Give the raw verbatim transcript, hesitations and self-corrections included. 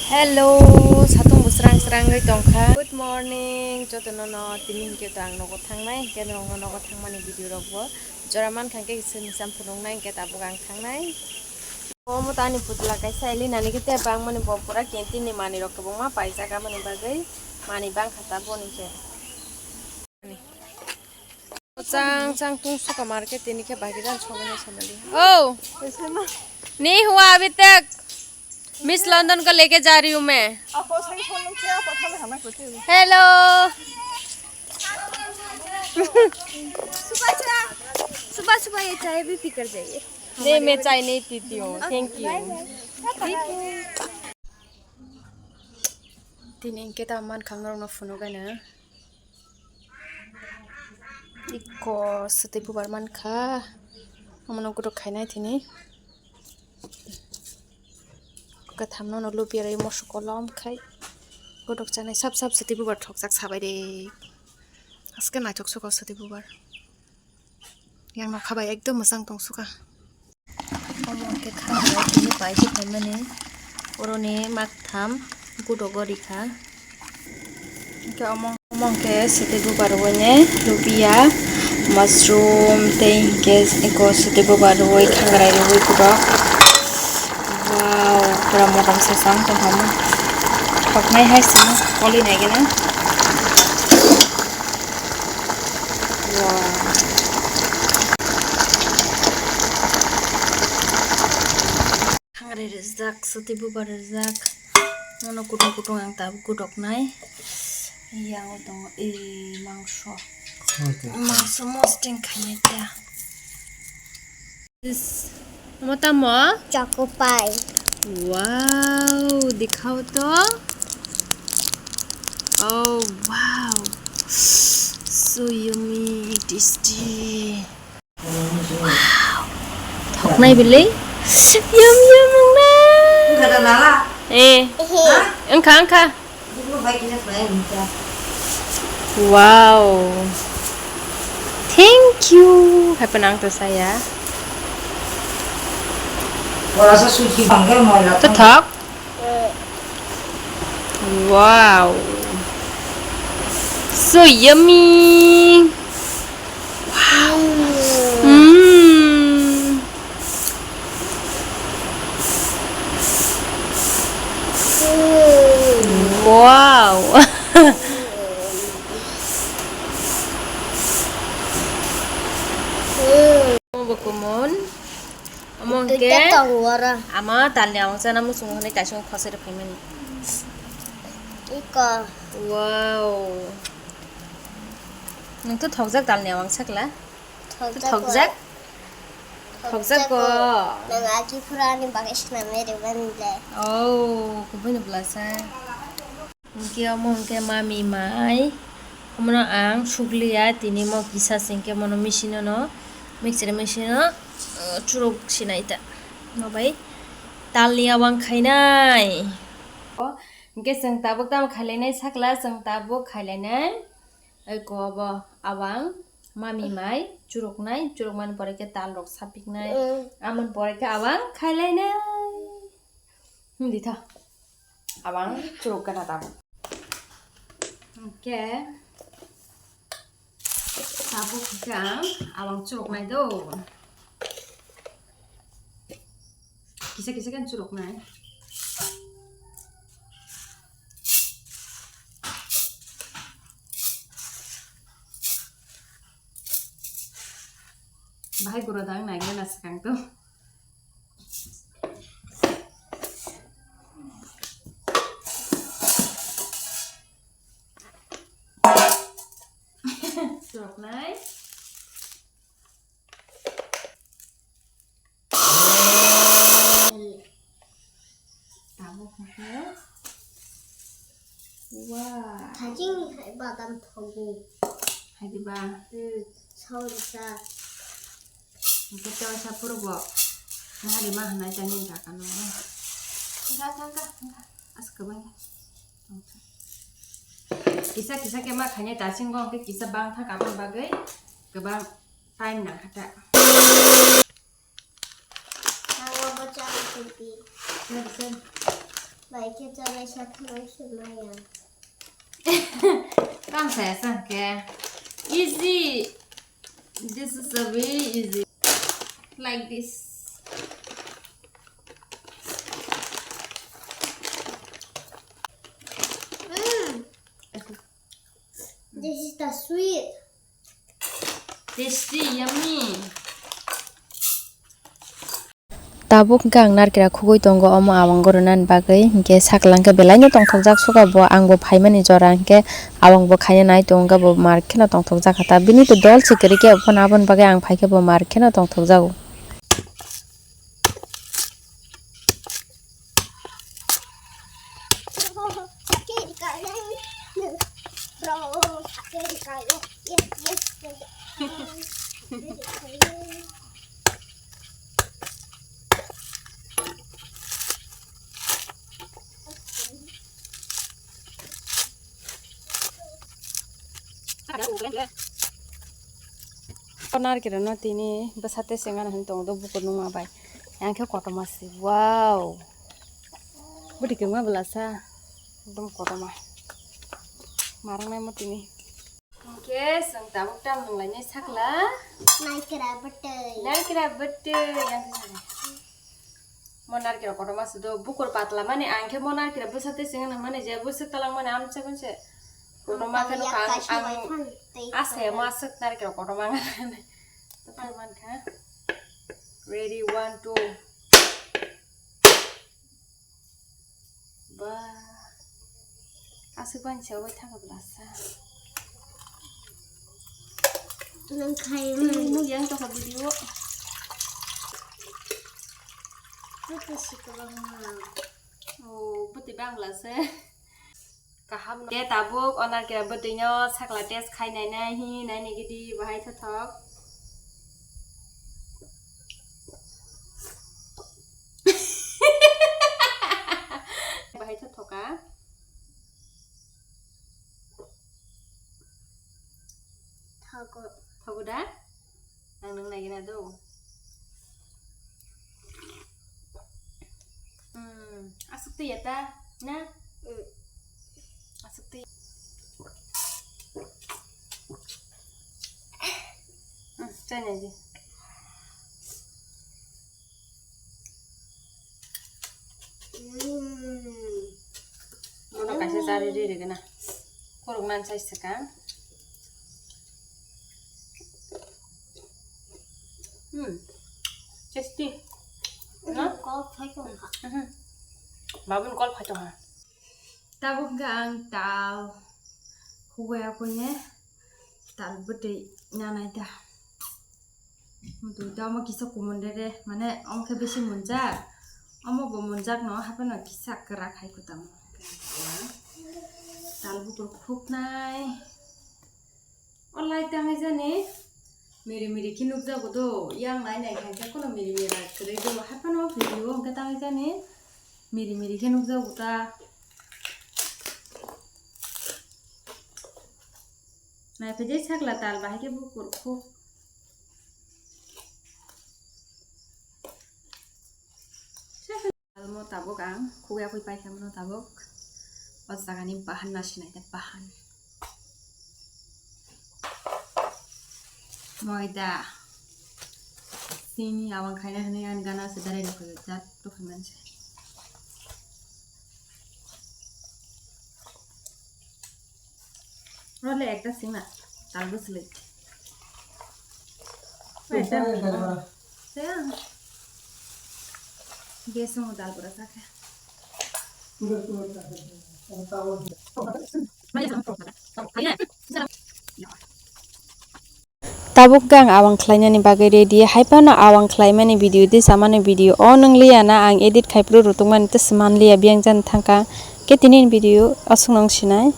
Hello, satung bo srang srang oi tongkha. Good morning, jotono no tini hinkhe to ang nogo thangnai, hinkhe norokno nogo thangmani video rok bo jora mankha hinkhe sini sam phunuknai hinkhe tabuk ang thangnai. Omo to ani putla kaisa Elina ni khe tei bangmani bo pura canteen ni manwi rok kwbangma paijak aboni bagwi manwi bangkha ta boni khe. Chang chang tung suka market tini khe bagi dan sobo na sanali. Oh, नहीं हुआ अभी तक। Miss London को लेके जा रही हूँ मैं। Hello। सुबह सुबह, सुबह सुबह ये चाय भी पी कर जाइए। नहीं, मैं चाय नहीं पीती हूँ। Thank you। Tini hinkhe ta mankha norokno phunukgano. Iko swtwi bubar mankha. Omono gotok khainai tini. Kwthamno no lupiya rai moso kolom khai. Gotok chanai sap sap swtwi bubar thokjak sabai de. Aske naithok sukha swtwi bubar. Yang nokha bai ekdom mwchang tongsukha. Omo khe kha hai tini paise phaimani. Oroni maktham godogo rikha. Hwnkhe omo, omo hwnkhe swtwi bubar rwui ne lupiya, mushroom tei hwnkhe eko swtwi bubar rwui khangrai rwui godok. Wow, pura motom sasang tongkha omo. Thoknai hai sini koli nai gana. Wow. Hangre rijak, swtwi bubar rijak. Nono kutung kutung ang tabuk gudoknai. Yang tongo, eh, mangso. Mangso mosting khainai ta. Is, omo tamo? Choco pie. Wow, dikhao to. Oh, wow. So yummy, tasty. Wow. Thoknai bili. Yum, yum, wngnai. Wngkha da nala? Eh. Ha? Wngkha, wngkha. Wow. Thank you. Hai phano ang to saya. Ora sa sushi bangke moila. To thok. Wow. So yummy. Wow. Mm. Wow. Omo bo kumon. Omo hwnkhe ama talni awang chana muchungo hwnwi kaisa khosoi rw phaimani. Iko. Wow. Nwng to thokjak talni awang sakla? Thokjak. Thokjak? Thokjak ko. Nwng agi phuru ani bagwi swnamwi rwmani le. Oh, kubui ni bwlasa. Hwnkhe omo hwnkhe mami mai. Omono ang sukliya, tini mo kisa se hwnkhe mono machine-o no, mixer machine-o, uh, churuk sinai ta. Mo bai talni awang khainai. Hwnkhe chwng tabuk tamo khailainai sakla, chwng tabuk khailainai. Oi ko obo awang mami mai churuknai, churukmani pore khe tal rok sapiknai. Mm. Amoni pore khe awang khailainai. Hindi tha. Awang churuk gana tabuk. Hwnkhe tabuk hwnkhe ang awang churuknai do. Kisa kisa khe churuknai. Bahai gura dang nai gana swkang to. Churuknai. Tabuk hwnkhe. Wah. Thajini hai badam thogo. Hai diba? Hmm, sauri sa. Hwnkhe teisa phuru bo. Nari ma hwnai ta nini kaka no. Thangkha, thangkha, thangkha. Asa kwbang. Kisa kisa khe ma khainai ta singko hwnkhe kisa bang thangkha aboni bagwi kwbang time nangkha ta. Ang obo chana tongpi. Sir, sir. Bai khe chole sa thangwi sumaya. Tang saya sangke. Easy. This is a very easy. Like this. Mm. This is the sweet. Tasty, yummy. Tabuk hwnkhe ang narikra khugui tongo omo awang gorwnani bagwi, hinkhe saklang khe belaino tongthokjak suka bo, ang bo phaimani jora hinkhe awang bo khaina nai tongo, bo mar kheno tongthokjak kha ta, bini to dol se kwrwi khe, phano aboni bagwi ang phai khe bo mar kheno tongthokjago. Narikra no tini bwsate sengano hinwi tongo bukur nungma bai. Yang khe kotorma se. Wow. Bwtwi kwma bwlasa. Ekdom kotorma. Marang nai mo tini. Hwnkhe chwng tabuk tam nunglainai sakla. Narikra bwtwi. Narikra bwtwi. Yang khe sakla. Mo narikra kotorma se do bukur patla mani ang khe mo narikra bwsate sengano mani je bwswk talang mani amchai mani se. Kotorma khe nukha ang, ang asaya mo aswk narikra kotorma ang. Tei mankha. Ready, one, two. Ba. Aswk bani se obai thangkha bwlasa. Nang khai. Tini muli ang tokha video. Tei sikabang. Oh, bwtwi bangla se. Kaham. Khe tabuk o narikra bwtwino sakla test khai nainai hi nainai gidi bahai thothok. Bahai thothoka. Thogo. Thogo da? Ang nang naigina do. Hmm, aswk twi ya ta, na? Hmm. Aswk twi. Hmm, chai nai di. Hmm. Mono kaisa chari ri ri gana. Khorok nan chai saka. Hmm. Tasty. No? Kok phai tong kha. Mhm. Babun kol phai tong kha. Tabuk hwnkhe ang tal khugui aphone tal bwtwi nanai ta. Bwtwi ta omo kisa kumun rere, mane omo khe bisi munjak. Omo bo munjak no, haphano kisa kwrak hai kwtamo. Tal bukur khuknai. O light tangwi jani miri miri khe nukjago do, yang nai nai khe kono miri miri kwrwi do, haphano video hwnkhe tangwi jani miri miri khe nukjago ta. Naiphai de sakla tal bahai khe bukur khuk. Almo tabuk ang khugui aphoi paikha mano tabuk. O jagani bahan nasinai de bahan. Moida. Sini awang khaina hwnwi ani gana se darai rw khaijak jat rw khai manse. Role ekta sima tal bwswlwi. Ekta saya gas mo dal bora sakha. Tabuk khe ang awang khlainani bagwi ready, haiphano awang khlaimani video tei chamani video o nwngliya na ang edit khai phuru rwtwkmani tei smanliya biyang jani thangkha. Khe tini video aswk nang sinai.